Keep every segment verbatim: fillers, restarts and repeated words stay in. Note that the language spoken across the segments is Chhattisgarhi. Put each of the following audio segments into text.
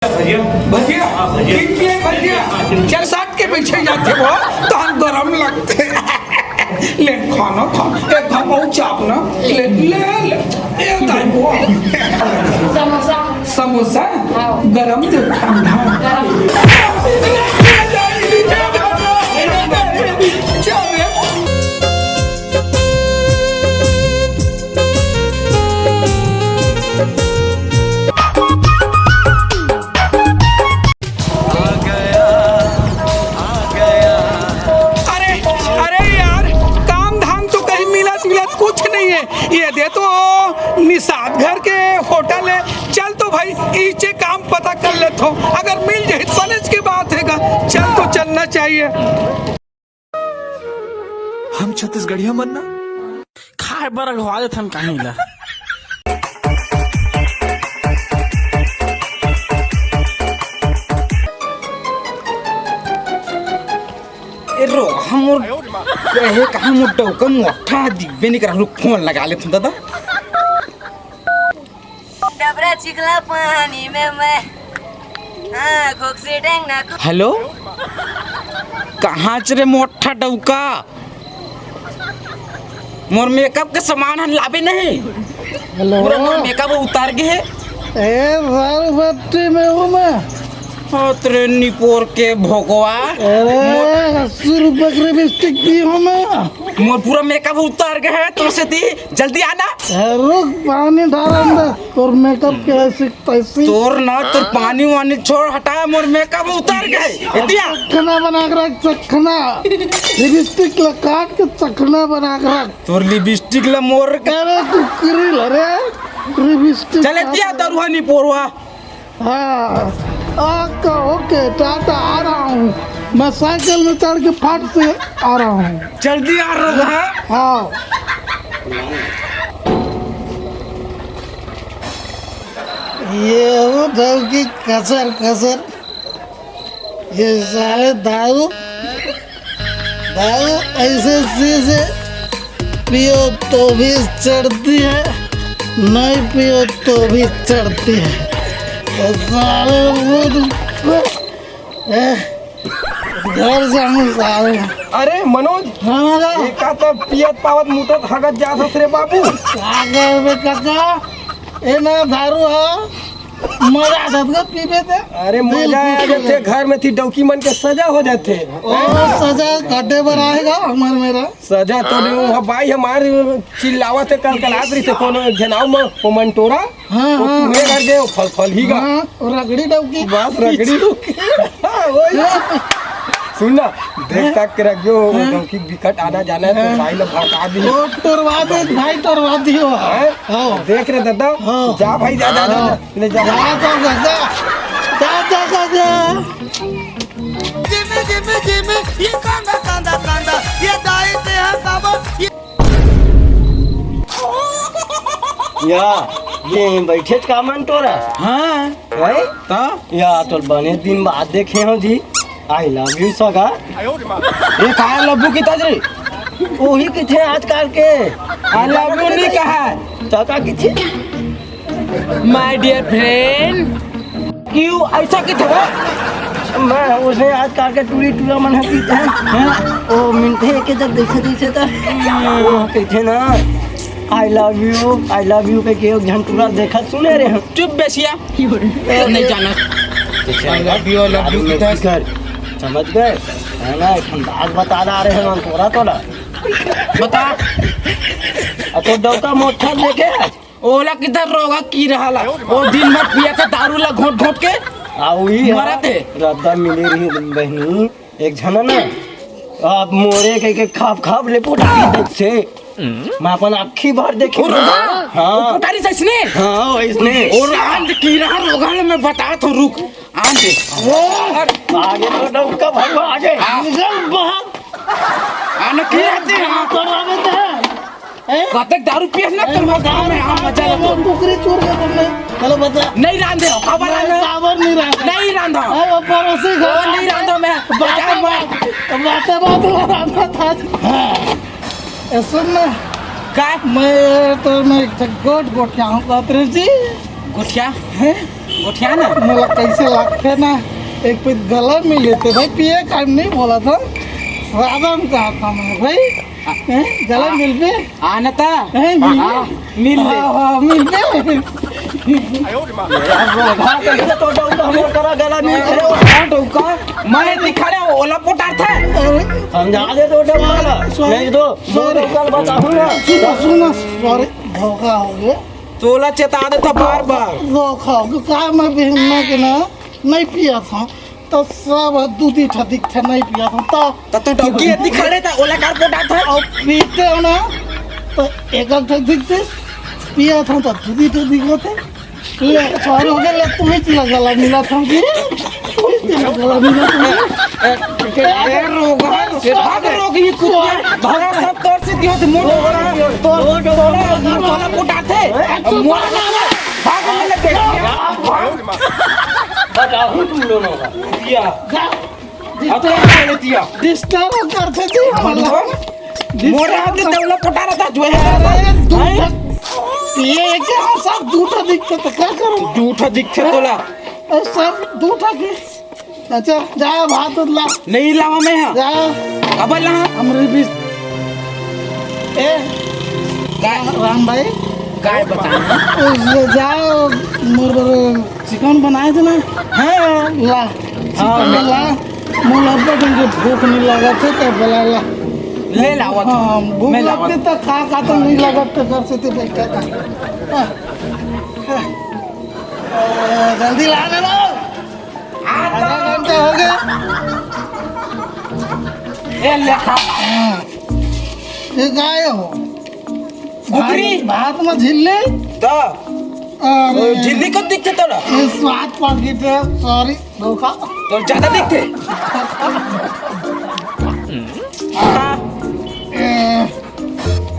भजिया। भजिया? हाँ, भजिया। तीन प्लेट भजिया। हाँ, तीन। चल, साठ के पीछे जाथे वो, तो हम गरम लगथे। ले, खाना खा, एक घाव अउ चाप ना। ले, ले, ले। ए, दाई वो। समोसा। समोसा? हाँ। गरम दे, ठंडा? गरम। चल रे। अरे, अरे यार, काम धाम तो कहीं मिलत मिलत कुछ नहीं है। ये दे तो निषाद घर के होटल है। चल तो भाई, इचे काम पता कर लेथो, अगर मिल जाही तो बनेच के बात है गा। चल तो चलना चाहिए। हम छत्तीसगढ़िया मन ना खाए बर अगवा देथन कहीं ला। ए रो, हम मोर कहे कहाँ मोर डौका मोठा दिखबे नहीं करा, रुक फोन लगा लेथन दादा। डबरा चिखला पानी में मैं, हाँ, घोकसी डेंग ना खो- हेलो, कहाँ च रे मोठा डौका? मोर मेकअप के सामान हन लाबे नहीं। हेलो। पूरा मोर मेकअप उतार गे हे। ए, दारू भट्टी में हूँ मैं। हाँ, तेरे निपोर के भोगवा। अरे, अस्सी रुपए की लिपस्टिक पी हूँ मैं। मोर पूरा मेकअप उतार गे हे, तो से ती जल्दी आना। ए, रुक, पानी डाल अंदर। तोर मेकअप के ऐसी तैसी। तोर ना, तोर पानी वानी छोड़, हटा, मोर मेकअप उतार गे हे। एतिया। चखना बना के रख, चखना। लिपस्टिक ला काट के चखना बना के रख। तोर लिपस्टिक ला मोर के अरे कुकरी ला रे, लिपस्टिक चले काट तिया के दरुहा निपोरवा। हाँ, ओके, ओके, टाटा, आ रहा हूँ। मैं साइकिल में चढ़ के फट से आ रहा हूँ। जल्दी आ रहा है। हाँ। ये वो डौकी कसर कसर। ये सारे दारू, दारू ऐसे चीज है, पियो तो भी चढ़ती है, नहीं पियो तो भी चढ़ती है। ये सारे वो, ए, घर जाऊं सारे। अरे मनोज, हाँ, हाँ। एका तो पियत पावत मुतत हगत जात हस रे बाबू। का कहबे काका? ए ना दारू हा, मजा आ जात गा पीबे ते। अरे मजा आ जाथे, घर में थी डौकी मन के सजा हो जाथे। ओ सजा काटे बर आएगा हमार मेरा। सजा तो नहीं, वो भाई हमार चिल्लावत हे, कल कल आत रही थे कोनो घेनाव में, वो मंटोरा, हाँ, वो हाँ। तुम्हें घर गए, वो फल फल ही गा। हाँ, वो रगड़ी डौकी। बस रगड़ी। हाँ, वही। सुन ना, देख तक के रख जो, हाँ। डौकी बिकट आना जाना है, तो हाँ। भाई लोग भड़का दी। वो टोरवा दे, भाई टोरवा दियो। हाँ? हाँ। देख रे दादा, हाँ। जा भाई, जा, जा, जा, जा, हाँ। ले जा। जा, जा, जा, जा। जा, जा, जा, जा। जिमे, जिमे, जिमे, ये कांदा, कांदा, कांदा, ये दाई से हंसावा, ये या, ये बैठे का मन तोरा? हाँ। भाई? ता? या, तो बने दिन बाद देखे हो जी। I love you सगा। ये का लब्बू की तजरी? वही किथे आजकल के। I love you नहीं कहा है। तो का किथे? My dear friend, क्यों ऐसा किथे? मैं उसने आजकल के टूरी टूरा मन हकी है। हाँ। ओ मिनते के जब देखे जैसे तो वो किथे ना, I love you, I love you के, के एक झन टूरा देखा सुने रहे हम। चुप बेसिया। नहीं जाना। I love you, I love you दारू में कितना पी कर, समझ गए? है ना, एक हम बात बता रहा रहे हम तोरा, तोरा। बता। अब तो डौका मोठा लेके आज। ओला किधर रोगा की रहला? वो दिन भर पिया था दारू ला घोट घोट के। आ, वही है। मरा थे। रद्दा मिली रही बहनी, एक झना ना। अब मोरे के, के खाप खाप ले पोटा से। मैं अपन आँखी भर देखे। ओ रोगा? हाँ। ओ पोटारी से इसने? हाँ, इसने। ओ रांद की रहा रोगा ले, मैं बता तो रुक। आंदे। ओ, आगे तो डौका भरवा आगे। आ। निकल बाहर। आना की रहते हैं? तो रावत है। हैं? कतक दारू पियस ना, ए, तुम बताओ, मैं यहाँ मजा लेता हूँ। कुकरी चोर के तुमने। चलो बता। नहीं रांधे हो, खबर मैं आना। खबर नहीं रांधे। नहीं रांधा। अरे, वो पड़ोसी घर ओ, नहीं रांधा मैं। बातें बाजार में। बात, बातें बात में रांधा था। हाँ। ए, सुन ना। का? मैं तो, मैं एक गोट गोट क्या हूँ, बात रे जी। गोट क्या? हैं? गोठिया ना। मोला कइसे लागथे ना, एक पीत गला मिल लेते भाई, पिए खाए नहीं बोला था, राधा में कहा था मैं भाई, हैं? गला मिल पे। आना था। हैं, मिल ले। हाँ, मिल ले। हाँ, हाँ, मिल ले। यार, रोधा कैसे तो डौका हमर करा गला नहीं। अरे, वो कहाँ डौका? मैं दिखा रहा हूँ, ओला पोटार था। अरे। समझा दे तो डौका ला। Sorry। नहीं तो, sorry। डौका ला बताऊँ ना। सुनो, सुनो, sorry, धोखा हो गया। तोला चेता देता बार बार। धोखा हो गया, का मैं भी, मैं के ना, नहीं पिया था। त सब दूधी ठा दिखथे, नहीं पिया था। त त तो डौकी अति खड़े था, ओला कार पोटा था। अब पीते हो ना, त एक एक ठा दिखथे, पिया था त दूधी ठा दिखथे। ले, sorry हो गया, ले, तुम्हें चिला गला मिला था जी। तुम्हें चिला गला मिला था। ए, रोगा, भाग रोगी कुत्ता। भरा सब तोर से दियो तो मोड़, तोर, तोर, तोर, तोर पोटा थे। मोड़, भाग, मैंने देख लिया। बताओ तुम दोनों का। दिया। अब तो मैंने दिया। Disturb करथे जी हमला। मोर हाथ में तौला पटा रहा था, जो है। अरे, दू ठा। ये क्या हम सब दू ठा दिखथे तो क्या करूँ? दू ठा दिखथे तोला। ए, सब दू ठा के। अच्छा, जा भात उत ला। नहीं लावा मैं हाँ। जा। अब ला। हमरे बीच। ए, काय? राम भाई। काय बताऊं? उस, जा, मोर बर chicken बनाए थे ना? हाँ। ला। हाँ, chicken मैं ला। मोला अब्बड़ दिन के भूख नहीं लगा थे, तो बोला ला। ले लावा तू। हाँ, भूख मैं लावा लगते तू। तो खा, खा तो नहीं लगा तो घर से तो बैठा था। हाँ। हाँ। ए, जल्दी ला ना लो। आधा घंटा हो गया। ए, ले खा। हाँ। ये काय हो? कुकरी। भात, भात में झिल्ली? तो। अरे। झिल्ली कब दिखथे तोला? ये स्वाद पाकिट है, sorry, धोखा। तो ज्यादा दिखथे? हाँ। ए,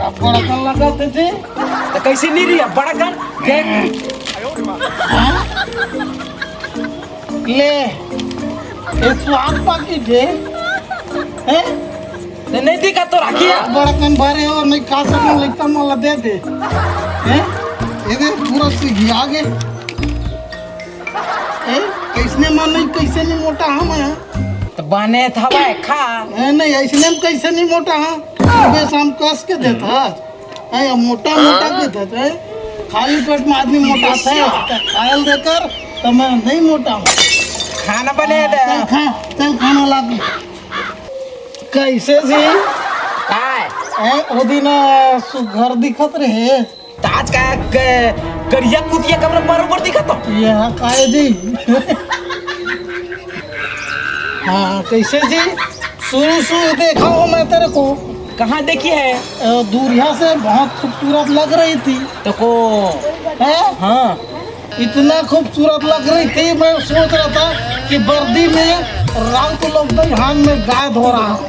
अब बड़कन लगथे जी। तो कैसे नहीं रही, अब बड़कन? देख। हाँ? ले, ये स्वाद पाकिट है। हैं? तो नहीं दिखा तो राखी है। बड़कन भरे हो, नहीं खा सकूं, लगता मोला दे दे। हैं? ये दे, पूरा सिघिया गे। हैं? कैसने मन नहीं, कैसे नहीं मोटा हम हैं? तो बने था भाई, खा। नहीं, नहीं, ऐसने में कैसे नहीं मोटा हम? सुबह शाम कस के देता। हैं, अब मोटा, मोटा के देता है। खाली पेट में आदमी मोटा था, तो खायल देकर तो मैं नहीं मोटा हूँ। खाना बने दे। चल खा, चल खाना ला दे। कैसे जी? काय? हैं, ओ दिन, आ, सुघर दिखत रहे। ताज का क-, करिया कुतिया कमरा बरोबर दिखत हो। ये हाँ, काय जी? हाँ, कैसे जी? शुरू, शुरू देखा हूँ मैं तेरे को। कहाँ देखी है? अ, दूरिया से बहुत खूबसूरत लग रही थी। तो को हैं? हाँ। इतना खूबसूरत लग रही थी, मैं सोच रहा था कि वर्दी में राउत लोग दईहान में गाय धो रहा है।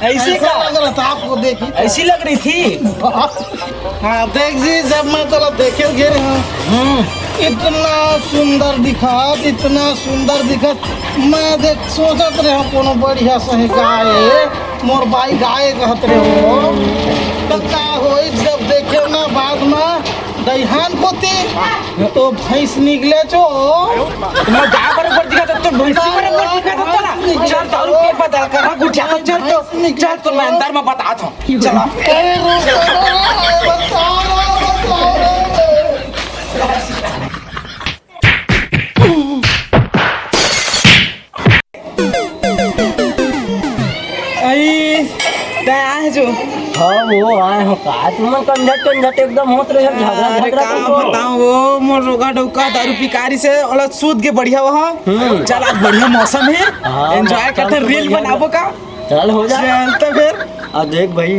ऐसी ऐसा का? लग रहा था आपको देख के। ऐसी लग रही थी? हाँ, देख जी, जब मैं तोला देखे गे रहे हूँ, हम्म। इतना सुंदर दिखत, इतना सुंदर दिखत, मैं देख सोचत रहे हूँ कोनो बढ़िया सही गाय, मोर बाई गाय कहत रहे हो, तो का होई जब देखे ना बाद में दईहान कोती तो भैंस निकले छो। मैं गाय बरोबर दिखत हो, तो भैंसी बरोबर दिखत हो तोला। चल, दारू के बदल कर, हाँ, गुठिया तो चल तो, भैंस निकले चल तो मैं छो। अंदर में बतात हूँ। चला। अरे रुक, रुक, रुक, रुक, बताओ, बताओ, बताओ। आई, तै आए जो। हाँ, वो आए हो का? तुमन कंझट कंझट एकदम होत रहे, झगड़ा अरे झगड़ा का करत हो। बताऊं, वो मोर रोगा डौका दारू पिकारी से ओला सूत के बढ़िया वहा। हम्म। चल, आज बढ़िया मौसम है, हाँ, enjoy मौसम करते, तो reel बढ़िया बनाबो है। का? चल, हो जा। चल तो फिर। अब देख भाई,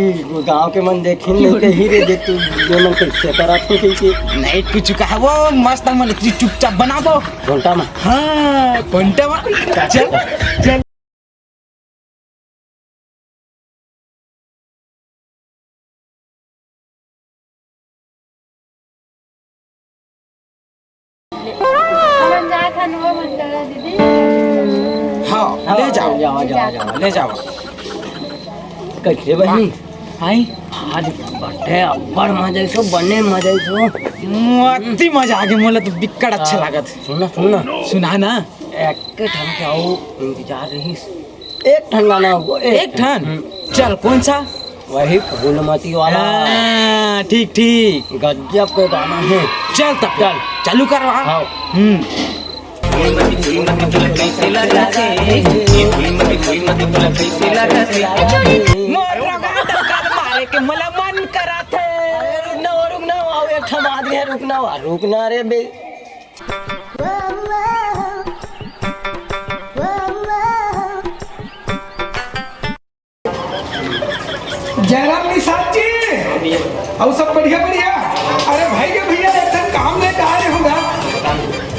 गांव के मन देखिन नहीं कही रे, देख तू ये मन कैसे करत हो, कैसे? नहीं कुछ कहा, वो मस्त मन चुपचाप बनाबो। घंटा में। हाँ, घंटा में। चल, चल। हमन जात हन वो मंडल दीदी। हाँ, हाँ, ले जाओ। ले जाओ, ले जाओ, ले जाओ, ले जाओ। कैसे बनी? आई? आज बड़े अब्बड़ मजा आइस ओ, बने मजा आइस ओ। अति मजा आगे, मोला तो बिक्कट अच्छा हाँ। लागत। सुन ना, सुन ना। सुना ना। एक ठन के अउ इंतजार रहिस। एक ठन गाना हो, एक एक ठन? हम्म। चल, कौन सा? वही फूलमती वाला। हाँ, ठीक, ठीक। गजब के गाना है। चल तब, चल। चालू कर वहाँ। हाँ। हम्म। मोर लगा टक्कर मारे के मोला मन करत हे। अरे रुक ना, रुक ना, अउ एक ठन बात हे, रुक ना, रुक ना रे बे। जयराम निषाद जी, अउ सब बढ़िया बढ़िया। अरे भाई गे भैया, एक ठन काम लेके आए हों गा,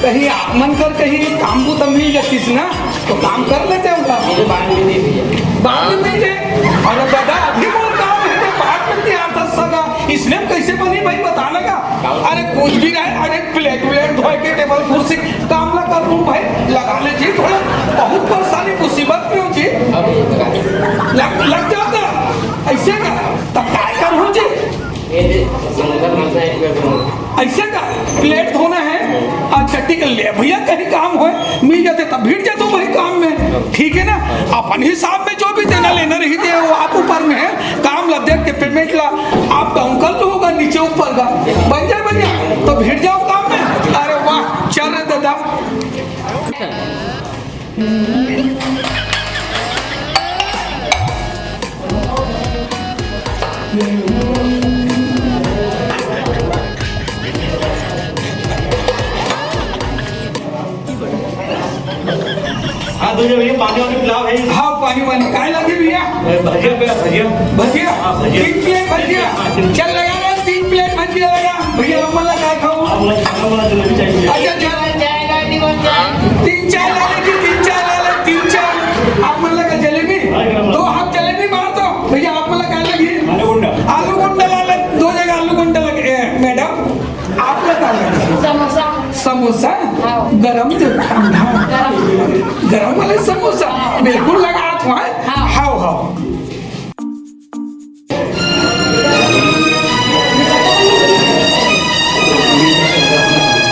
कहीं आप मन कर कहीं काम बूता मिल जातिस ना, तो काम कर लेते हों गा। बाद में मिल जाए। अरे दादा, अभी मोर काम हे, तो बाद में तैयार था सगा, इसने कैसे बनी भाई, बता लगा। अरे कुछ भी रहे, अरे प्लेट व्लेट धोए के, टेबल कुर्सी, काम ला कर लूं भाई, लगा ले जी थोड़ा, बहुत परेशानी मुसीबत में हूँ जी। लग, लग जाता ऐसे का, तब काय करूँ जी? ऐसे का प्लेट धोना है, अच्छा ठीक है, ले भैया, कहीं काम होए, मिल जाते तब भिड़ जाते भाई काम में, ठीक है ना? अपन हिसाब में जो भी देना लेना रही थे, वो आप ऊपर में है। काम ला देख के पेमेंट ला आप डाउन कर लो होगा, नीचे ऊपर का बन जाए, बन जाए तो भिड़ जाओ काम में। अरे वाह, चल रे दादा। हाँ, भैया, भैया, पानी वानी पिलाओ भाई। हाँ, पानी वानी। काय लगे भैया? अरे, भजिया पे, भजिया। भजिया? हाँ, भजिया। तीन प्लेट भजिया। हाँ, तीन। चल, लगा ना, तीन प्लेट भजिया लगा। भैया, आप मन ला काय खाओ? आप मन ला खाना वाना जलेबी चाहिए। अच्छा, चल। तीन चार ला ले जी, तीन चार ला ले, तीन चार। आप मन ला का जलेबी? हाँ, गरम दो हाथ जलेबी मार दो। भैया, आप मन ला काय लगी? आलू गुंडा। आलू गुंडा ला ले, दो जगह आलू गुंडा लगे। ए, मैडम, आप ला का लगे? समोसा। समोसा? हाँ। गरम के ठंडा? गरम। गरम वाले समोसा? हाँ। बिल्कुल लगा हाथ वहाँ। हाँ। हाओ, हाओ।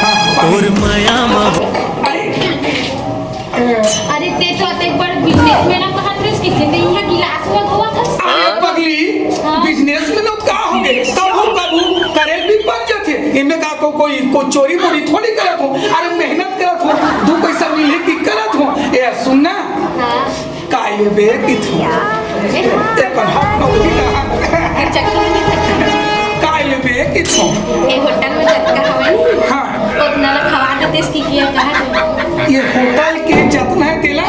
हाँ। तोर माया मा। अरे, अरे, ते तो अतेक बड़ बिजनेसमैन कहत रहिस, किसे ते इहाँ गिलास में धोवत हस? अरे पगली, हाँ। बिजनेसमैन तो का हो गे? कभू कभू करे भी पड़ जाथे। एमे का को, कोई को चोरी मोरी थोड़ी करत हों। अरे मेहनत करत हों, दू पैसा मिले की करत हों। ए सुन ना, हाँ। काय लेबे किथों? ए, ए, पर हाथ में उठी ना। चक्कर में चक्कर। काय लेबे किथों? ए होटल में जतका हवे नी, हाँ। ओतना ला खवा देतेस कि किया कहा। ये होटल के जतना हे तेला?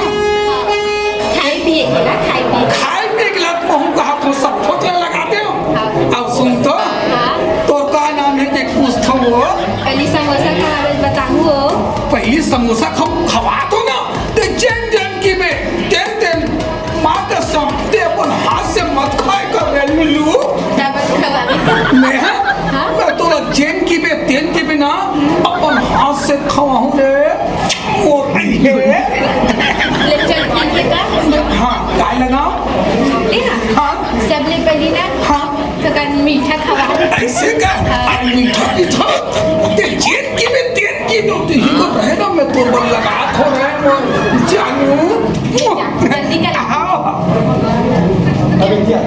खाए पिए के ला, खाए पिए के। खाए पिए के ला महूँ कहा तो सब फोटो लगा दे। हाँ। अब सुन तो, हाँ। तोर का नाम हे के पूछथों वो? पहली समोसा खवावे बताहूँ वो। पहली समोसा खव-, खवा तो ना। ते जेन जेन किबे, तेन तेन, माँ कसम, ते अपन हाथ से मत खाए कर रे लुल्लू। तब खवावे। मैं, हाँ? मैं तोला जेन किबे, तेन किबे ना, अपन हाथ से खवाहूँ रे। मोर आई हे। ले चल, ठीक हे का? हाँ, काय लगाओ? ए हाँ। हाँ। सबले पहली ना, हाँ। थोकन मीठा खवा। ऐसे का? हाँ। अरे मीठा पीठा? ते जेन किबे, तेन किबे, तो ही को रहे ना, मैं तोर बर लगा खो रहे, मोर जानू। जा, जल्दी कर। हाँ। अबे क्या?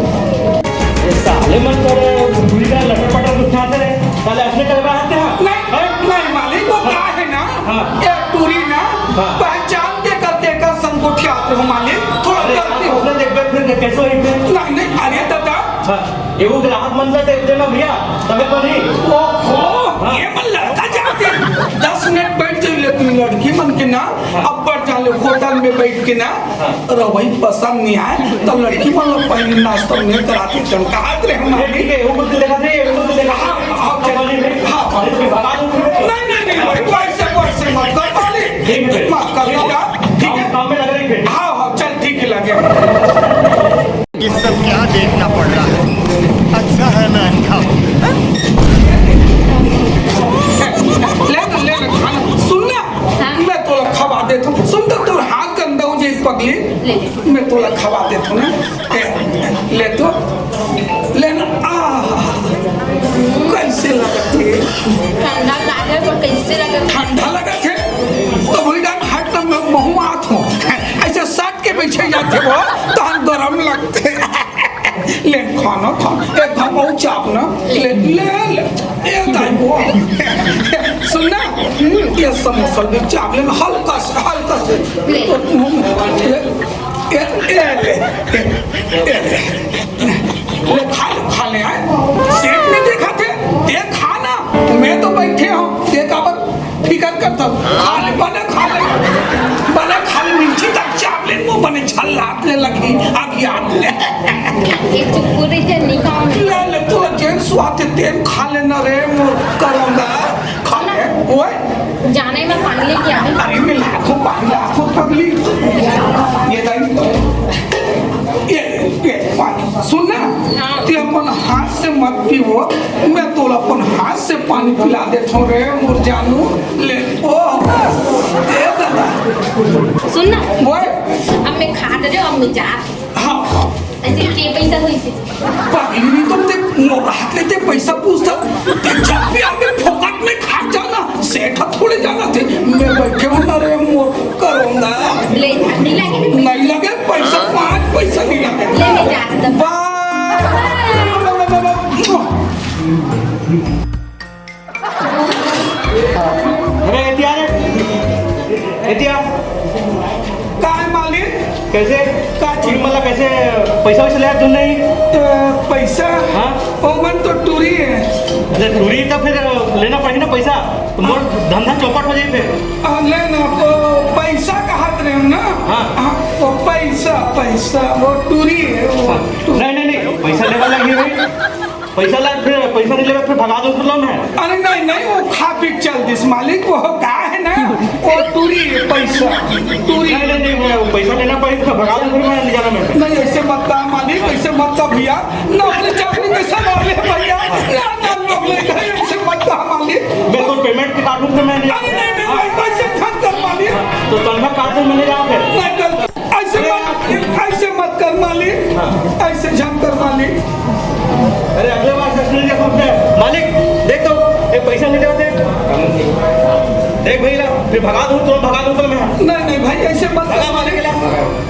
ये साले मन तो रे, बुढ़ी का लटर पटर उठाते रहे। साले असली करवा आते हैं। नहीं, हैं? नहीं, मालिक, वो हाँ। का है ना? हाँ। ये टूरी ना, हाँ। पहचान के करते का संगोठिया आते हो, मालिक। थोड़ा अरे, गलती हो। उसने देख, फिर कैसे हुई फिर? नहीं, नहीं, अरे दादा। हाँ। ये वो ग्राहक मन ला देख देना भैया, तबे तो नहीं। ओहो, हाँ। ये मन लड़का जाते। दस मिनट बैठ जाइए, लेकिन लड़की मन के ना, हाँ। अब बढ़ जा ले होटल में बैठ के ना, हाँ। रवई पसंद नहीं आए, तो लड़की मन ला पहले नाश्ता में कराते चमकात रहे हम। ये ठीक है, वो कुछ देखा थे, वो कुछ देखा हाँ, हाँ, हाँ, चल। हाँ, हाँ। नहीं, नहीं, नहीं, भाई, कोई से, कोई से मत कर, मालिक। ठीक है। मत कर, ठीक है। काम, काम में लग रही है। हाँ, हाँ, चल, ठीक है, लगे। ये सब क्या देखना पड़ रहा है? अच्छा है मैं अंधा हूँ। ले ना, ले ना, खाना। सुन ना, हाँ। मैं तोला खवा देत हूँ। सुन तो, तोर हाथ गंदा हो जाए, पगली। ले, ले। मैं तोला खवा देत हूँ ना। ए, ले तो, ले। ठंडा लागे तो कैसे लगे? ठंडा लगत हे तो बोली, "डाल, हट ना, मैं महू आत हूँ।" ऐसे सट के पीछे जाते वो, तो हम गरम लगते। ले खाना खा, एक घाव अउ चाप ना, ले, ले, ले, ए दाई वो। सुन ना, ये समोसा भी चाप ले ना, हल्का से, हल्का से। ले। ए, ए, ए, ले, ए, ए, ले। ले, खा ले, खा ले, आय। सेठ नहीं देखा थे, ये खा ना, मैं तो बैठे हूँ, ये काबर फिकर करता हूँ। खा ले, बने खा ले, बने खा ले, मिर्ची तक चाप ले, वो बने झल्लात ले लगी, आग याद ले। एक चुप रही थे, नहीं खाऊंगी। ले, ले, तू जेन स्वाद तेन खा लेना रे, मोर करौंदा, खा ले, ओए। जाने में पानी लेके आवे। अरे, मैं लाखों पानी, लाखों पगली। ये दाई, ये, ये पानी। सुन ना, हाँ। ते अपन हाथ से मत पीवो, मैं तोला अपन हाथ से पानी पिला देत हूँ रे, मोर जानू। ले, ओ, ए दादा। सुन ना। ओए। अब मैं खा दे रही हूँ, अब मैं जा। हाँ, हाँ। ऐसे के पैसा होई से? पगली नहीं तो ते मोर हाथ लेते पैसा पूछता। ते जब भी आके फोकट में खा जाना, सेठ थोड़े जाना थे। मैं बैठे हूँ ना रे, मोर करौंदा। ले, नहीं लगे। नहीं लगे पैसा, पाँच पैसा नहीं लगे। ले, मैं जाता। बाय। अरे एतिया रे, एतिया। काय मालिक? कैसे? का चीज? मतलब कैसे पैसा वैसा ले तू नहीं? अ, पैसा? हाँ? ओमन तो टूरी है। अरे टूरी तो फिर लेना पड़ी ना पैसा, तो मोर धंधा चौपट हो जाए फिर। आ, ले ना, वो पैसा कहत रहे हो ना? हाँ। हाँ, वो पैसा, पैसा, वो टूरी है, वो हाँ। टूरी। नहीं, नहीं, नहीं, पैसा लेवा लगी भाई। पैसा ला, फिर पैसा नहीं लेवे, फिर भगा दो, फिर लो ना। अरे नहीं, नहीं, वो खा पी के चल दिस मालिक, वो का है ना, वो टूरी है, पैसा, टूरी। नहीं, नहीं, नहीं, मैं पैसा लेना पड़ी तो भगा दो, फिर मैं नहीं जाना मैं। नहीं, ऐसे मत कहा मालिक, ऐसे मत कहा भैया, नौकरी चाकरी में संभाल ले भैया, ना, ना, नौकरी नहीं, ऐसे मत कहा मालिक। मैं तो पेमेंट काटूं, फिर मैं नहीं। अरे नहीं, नहीं, भाई, ऐसे मत कर मालिक। तो तनखा काट दो, मैं नहीं जाऊँ फिर। नहीं, गलती ऐसे मत, ऐसे मत कर मालिक, हाँ। ऐसे झम कर मालिक। अरे अगले बार से सुन लिया खुद ने। मालिक, देख तो, ये पैसा नहीं देते। देख भैया, फिर भगा दूँ, तुरंत भगा दूँ तो मैं। नहीं, नहीं भाई, ऐसे मत भगा मालिक, ला।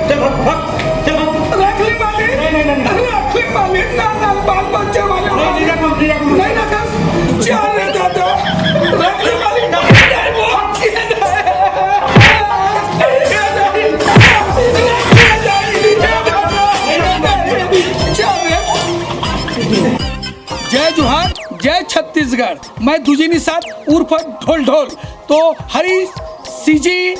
चल भाग, भाग, चल भाग। रख ले मालिक। नहीं, नहीं, नहीं, नहीं। रख ले मालिक, ना, ना, बाल बच्चे वाले नहीं, नहीं मालिक। रखूँ, नहीं रखूँ। नहीं रखा। चल रे दादा, रख ले मालिक। नहीं, वो जय जोहार, जय छत्तीसगढ़। मैं दुजी निषाद उर्फ ढोल ढोल। तो हरी सीजी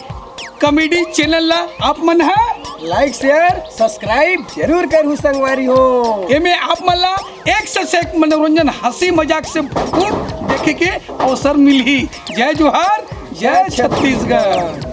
कॉमेडी चैनल ला आप मन ह लाइक, शेयर, सब्सक्राइब जरूर करहु संगवारी हो। एमे आप मन ला एक से एक मनोरंजन, हंसी मजाक से भरपूर देखे के अवसर मिलही। जय जोहार, जय छत्तीसगढ़।